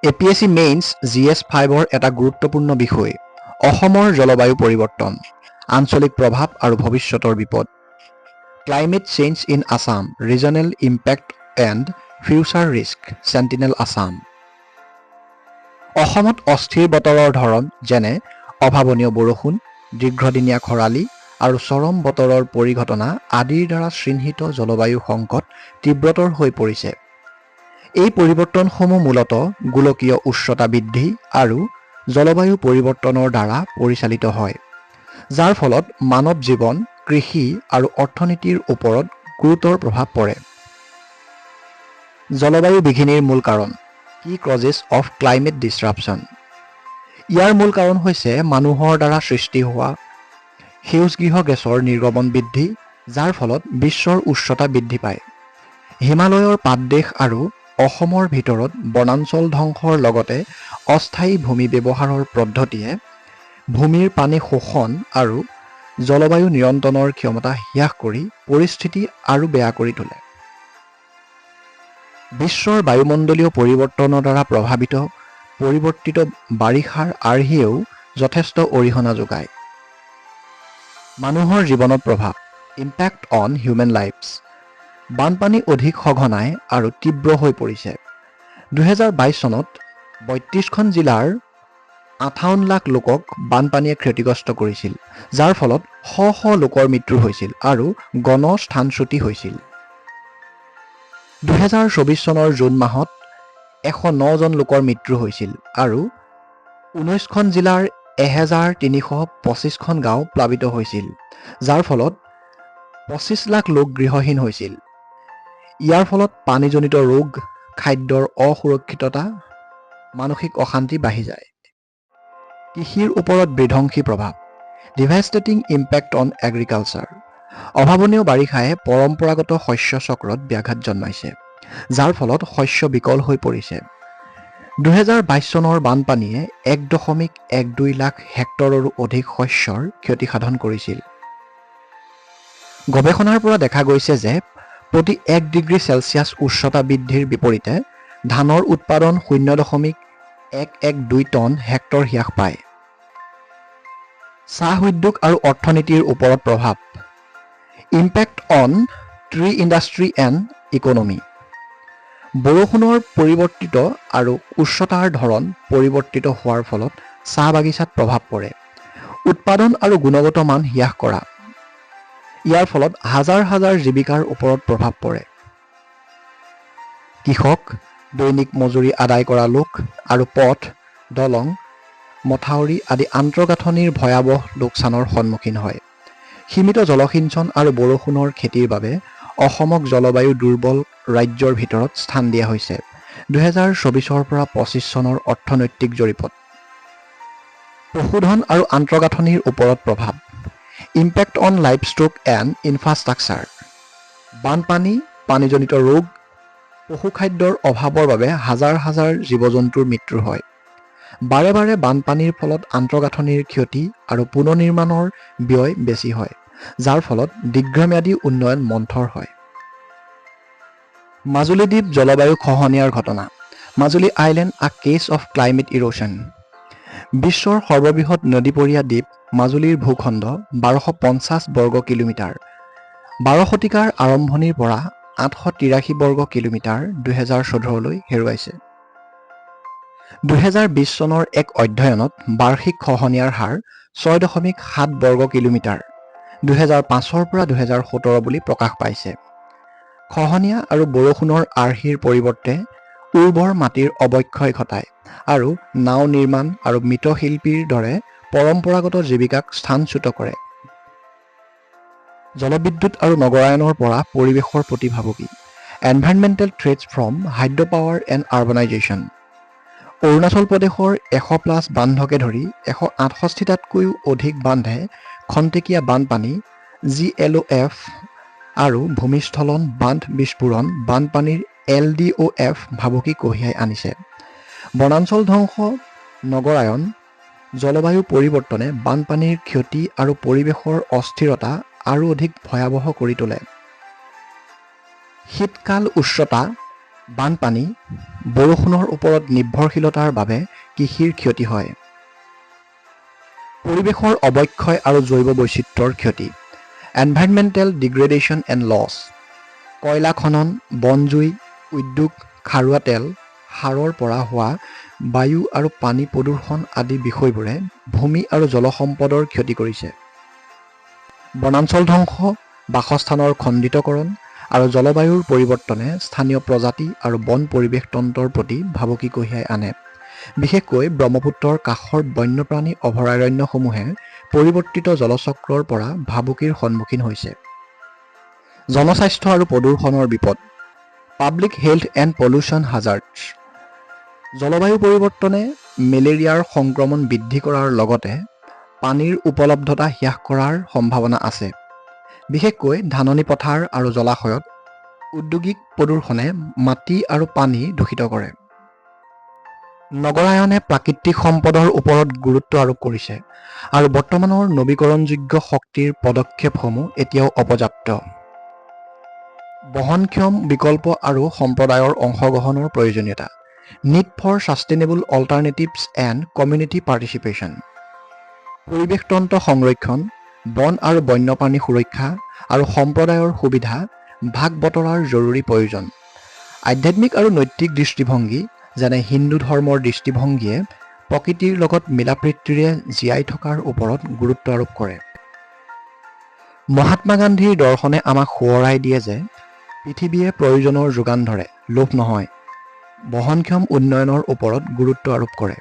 APSC mains GS 5ৰ এটা গুৰুত্বপূৰ্ণ বিষয়, অসমৰ জলবায়ু পৰিৱৰ্তন, আঞ্চলিক প্ৰভাৱ আৰু ভৱিষ্যতৰ বিপদ। Climate change in Assam, regional impact and future risk, Sentinel Assam. অসমত অস্থিৰ বতৰৰ ধৰণ, যেনে অভাৱনীয় বৰষুণ, দীৰ্ঘদিনীয়া খৰালি আৰু চৰম বতৰৰ পৰিঘটনা আদিৰ দ্বাৰা চিহ্নিত জলবায়ু সংকট তীব্ৰতৰ হৈ পৰিছে। এই পৰিৱৰ্তনসমূহ মূলতঃ গোলকীয় উষ্ণতা বৃদ্ধি আৰু জলবায়ু পৰিৱৰ্তনৰ দ্বাৰা পৰিচালিত হয়, যাৰ ফলত মানৱ জীৱন, কৃষি আৰু অৰ্থনীতিৰ ওপৰত গুৰুতৰ প্ৰভাৱ পৰে। জলবায়ু বিঘিনিৰ মূল কাৰণ, key causes of climate disruption। ইয়াৰ মূল কাৰণ হৈছে মানুহৰ দ্বাৰা সৃষ্টি হোৱা সেউজগৃহ গেছৰ নিৰ্গমন বৃদ্ধি, যাৰ ফলত বিশ্বৰ উষ্ণতা বৃদ্ধি পায়। হিমালয়ৰ পাদদেশ আৰু অসমৰ ভিতৰত বনাঞ্চল ধ্বংসৰ লগতে অস্থায়ী ভূমি ব্যৱহাৰৰ পদ্ধতিয়ে ভূমিৰ পানী শোষণ আৰু জলবায়ু নিয়ন্ত্ৰণৰ ক্ষমতা হ্ৰাস কৰি পৰিস্থিতি আৰু বেয়া কৰি তোলে। বিশ্বৰ বায়ুমণ্ডলীয় পৰিৱৰ্তনৰ দ্বাৰা প্ৰভাৱিত পৰিৱৰ্তিত বাৰিষাৰ আৰ্হিয়েও যথেষ্ট অৰিহণা যোগায়। মানুহৰ জীৱনত প্ৰভাৱ, impact on human lives। বানপানী অধিক সঘনাই আৰু তীব্ৰ হৈ পৰিছে। 2022 চনত 32খন জিলাৰ 58 লাখ লোকক বানপানীয়ে ক্ষতিগ্ৰস্ত কৰিছিল, যাৰ ফলত শ শ লোকৰ মৃত্যু হৈছিল আৰু গণ স্থানচ্যুতি হৈছিল। 2024 চনৰ জুন মাহত 109জন লোকৰ মৃত্যু হৈছিল আৰু 19খন জিলাৰ 1325খন গাঁও প্লাবিত হৈছিল, যাৰ ফলত 25 লাখ লোক গৃহহীন হৈছিল। ইয়াৰ ফলত পানীজনিত ৰোগ, খাদ্যৰ অসুৰক্ষিততা, মানসিক অশান্তি বাঢ়ি যায়। কৃষিৰ ওপৰত বিধ্বংসী প্ৰভাৱ, ডিভাষ্টেটিং ইম্পেক্ট অন এগ্ৰিকালচাৰ। অভাৱনীয় বাৰিষাই পৰম্পৰাগত শস্য চক্ৰত ব্যাঘাত জন্মাইছে, যাৰ ফলত শস্য বিকল হৈ পৰিছে। 2022 চনৰ বানপানীয়ে 1.12 লাখ হেক্টৰৰো অধিক শস্যৰ ক্ষতিসাধন কৰিছিল। গৱেষণাৰ পৰা দেখা গৈছে যে প্ৰতি 1 ডিগ্ৰী চেলছিয়াছ উষ্ণতা বৃদ্ধিৰ বিপৰীতে ধানৰ উৎপাদন 0.112 টন হেক্টৰ হ্ৰাস পায়। চাহ উদ্যোগ আৰু অৰ্থনীতিৰ ওপৰত প্ৰভাৱ, impact on tea industry and economy। বৰষুণৰ পৰিৱৰ্তিত আৰু উষ্ণতাৰ ধৰণ পৰিৱৰ্তিত হোৱাৰ ফলত চাহ বাগিচাত প্ৰভাৱ পৰে, উৎপাদন আৰু গুণগত মান হ্ৰাস কৰা। ইয়াৰ ফলত হাজাৰ হাজাৰ জীৱিকাৰ ওপৰত প্ৰভাৱ পৰে। কৃষক, দৈনিক মজুৰি আদায় কৰা লোক আৰু পথ, দলং, মথাউৰি আদি আন্তঃগাঁথনিৰ ভয়াৱহ লোকচানৰ সন্মুখীন হয়। সীমিত জলসিঞ্চন আৰু বৰষুণৰ খেতিৰ বাবে অসমক জলবায়ু দুৰ্বল ৰাজ্যৰ ভিতৰত স্থান দিয়া হৈছে 2024ৰ পৰা 25 চনৰ অৰ্থনৈতিক জৰীপত। পশুধন আৰু আন্তঃগাঁথনিৰ ওপৰত প্ৰভাৱ, impact on livestock and infrastructure। বানপানী, পানীজনিত ৰোগ, পশুখাদ্যৰ অভাৱৰ বাবে হাজাৰ হাজাৰ জীৱ জন্তুৰ মৃত্যু হয়। বাৰে বাৰে বানপানীৰ ফলত আন্তঃগাঁথনিৰ ক্ষতি আৰু পুনৰ নিৰ্মাণৰ ব্যয় বেছি হয়, যাৰ ফলত দীৰ্ঘম্যাদী উন্নয়ন মন্থৰ হয়। মাজুলী দ্বীপ জলবায়ু খহনীয়াৰ ঘটনা, Majuli Island, a case of climate erosion। বিশ্বৰ সৰ্ববৃহৎ নদীপৰীয়া দ্বীপ মাজুলীৰ ভূখণ্ড 1250 বৰ্গ কিলোমিটাৰ 12 শতিকাৰ আৰম্ভণিৰ পৰা 883 বৰ্গ কিলোমিটাৰ 2014লৈ হেৰুৱাইছে। 2020 চনৰ এক অধ্যয়নত বাৰ্ষিক খহনীয়াৰ হাৰ 6.7 বৰ্গ কিলোমিটাৰ 2005ৰ পৰা 2017 বুলি প্ৰকাশ পাইছে। খহনীয়া আৰু বৰষুণৰ আৰ্হিৰ পৰিৱৰ্তে উৰ্বৰ মাটিৰ অৱক্ষয় ঘটায় আৰু নাও নিৰ্মাণ আৰু মৃৎশিল্পীৰ দৰে পৰম্পৰাগত জীৱিকাক স্থানচ্যুত কৰে। জলবিদ্যুৎ আৰু নগৰায়নৰ পৰা পৰিৱেশৰ প্ৰতি ভাবুকি, environmental threats from hydro power and urbanization। Arunachal প্ৰদেশৰ 100+ বান্ধকে ধৰি 168টাতকৈও অধিক বান্ধে খন্তেকীয়া বানপানী, জি.এল.অ'.এফ আৰু ভূমিস্খলন, বান্ধ বিস্ফোৰণ, বানপানীৰ এল.ডি.অ'.এফ ভাবুকি কঢ়িয়াই আনিছে। বনাঞ্চল ধ্বংস, নগৰায়ন, জলবায়ু পৰিৱৰ্তনে বানপানীৰ ক্ষতি আৰু পৰিৱেশৰ অস্থিৰতা আৰু অধিক ভয়াৱহ কৰি তোলে। শীতকাল উষ্ণতা বানপানী, বৰষুণৰ ওপৰত নিৰ্ভৰশীলতাৰ বাবে কৃষিৰ ক্ষতি হয়। পৰিৱেশৰ অৱক্ষয় আৰু জৈৱ বৈচিত্ৰ্যৰ ক্ষতি, এনভাইৰনমেণ্টেল ডিগ্ৰেডেশ্যন এণ্ড লছ। কয়লা খনন, বনজুই, উদ্যোগ, খাৰুৱা তেল, সাৰৰ পৰা হোৱা বায়ু আৰু পানী প্ৰদূষণ আদি বিষয়বোৰে ভূমি আৰু জলসম্পদৰ ক্ষতি কৰিছে। বনাঞ্চল ধ্বংস, বাসস্থানৰ খণ্ডিতকৰণ আৰু জলবায়ুৰ পৰিৱৰ্তনে স্থানীয় প্ৰজাতি আৰু বন পৰিৱেশ তন্ত্ৰৰ প্ৰতি ভাবুকি কঢ়িয়াই আনে। বিশেষকৈ ব্ৰহ্মপুত্ৰৰ কাষৰ বন্যপ্ৰাণী অভয়াৰণ্যসমূহে পৰিৱৰ্তিত জলচক্ৰৰ পৰা ভাবুকিৰ সন্মুখীন হৈছে। জনস্বাস্থ্য আৰু প্ৰদূষণৰ বিপদ, public health and pollution hazards। জলবায়ু পৰিৱৰ্তনে মেলেৰিয়াৰ সংক্ৰমণ বৃদ্ধি কৰাৰ লগতে পানীৰ উপলব্ধতা হ্ৰাস কৰাৰ সম্ভাৱনা আছে। বিশেষকৈ ধাননি পথাৰ আৰু জলাশয়ত ঔদ্যোগিক প্ৰদূষণে মাটি আৰু পানী দূষিত কৰে। নগৰায়নে প্ৰাকৃতিক সম্পদৰ ওপৰত গুৰুত্ব আৰোপ কৰিছে আৰু বৰ্তমানৰ নৱীকৰণযোগ্য শক্তিৰ পদক্ষেপসমূহ এতিয়াও অপৰ্যাপ্ত। বহনক্ষম বিকল্প আৰু সম্প্ৰদায়ৰ অংশগ্ৰহণৰ প্ৰয়োজনীয়তা, need for sustainable alternatives and community participation। পৰিৱেশ তন্ত্ৰ সংৰক্ষণ, বন আৰু বন্যপ্ৰাণী সুৰক্ষা আৰু সম্প্ৰদায়ৰ সুবিধা ভাগ বতৰাৰ জৰুৰী প্ৰয়োজন। আধ্যাত্মিক আৰু নৈতিক দৃষ্টিভংগী, যেনে হিন্দু ধৰ্মৰ দৃষ্টিভংগীয়ে প্ৰকৃতিৰ লগত মিলাপ্ৰীতিৰে জীয়াই থকাৰ ওপৰত গুৰুত্ব আৰোপ কৰে। মহাত্মা গান্ধীৰ দৰ্শনে আমাক সোঁৱৰাই দিয়ে যে পৃথিৱীয়ে প্ৰয়োজনৰ যোগান ধৰে, লোভ নহয়। বহনক্ষম উন্নয়নৰ ওপৰত গুৰুত্ব আৰোপ কৰে।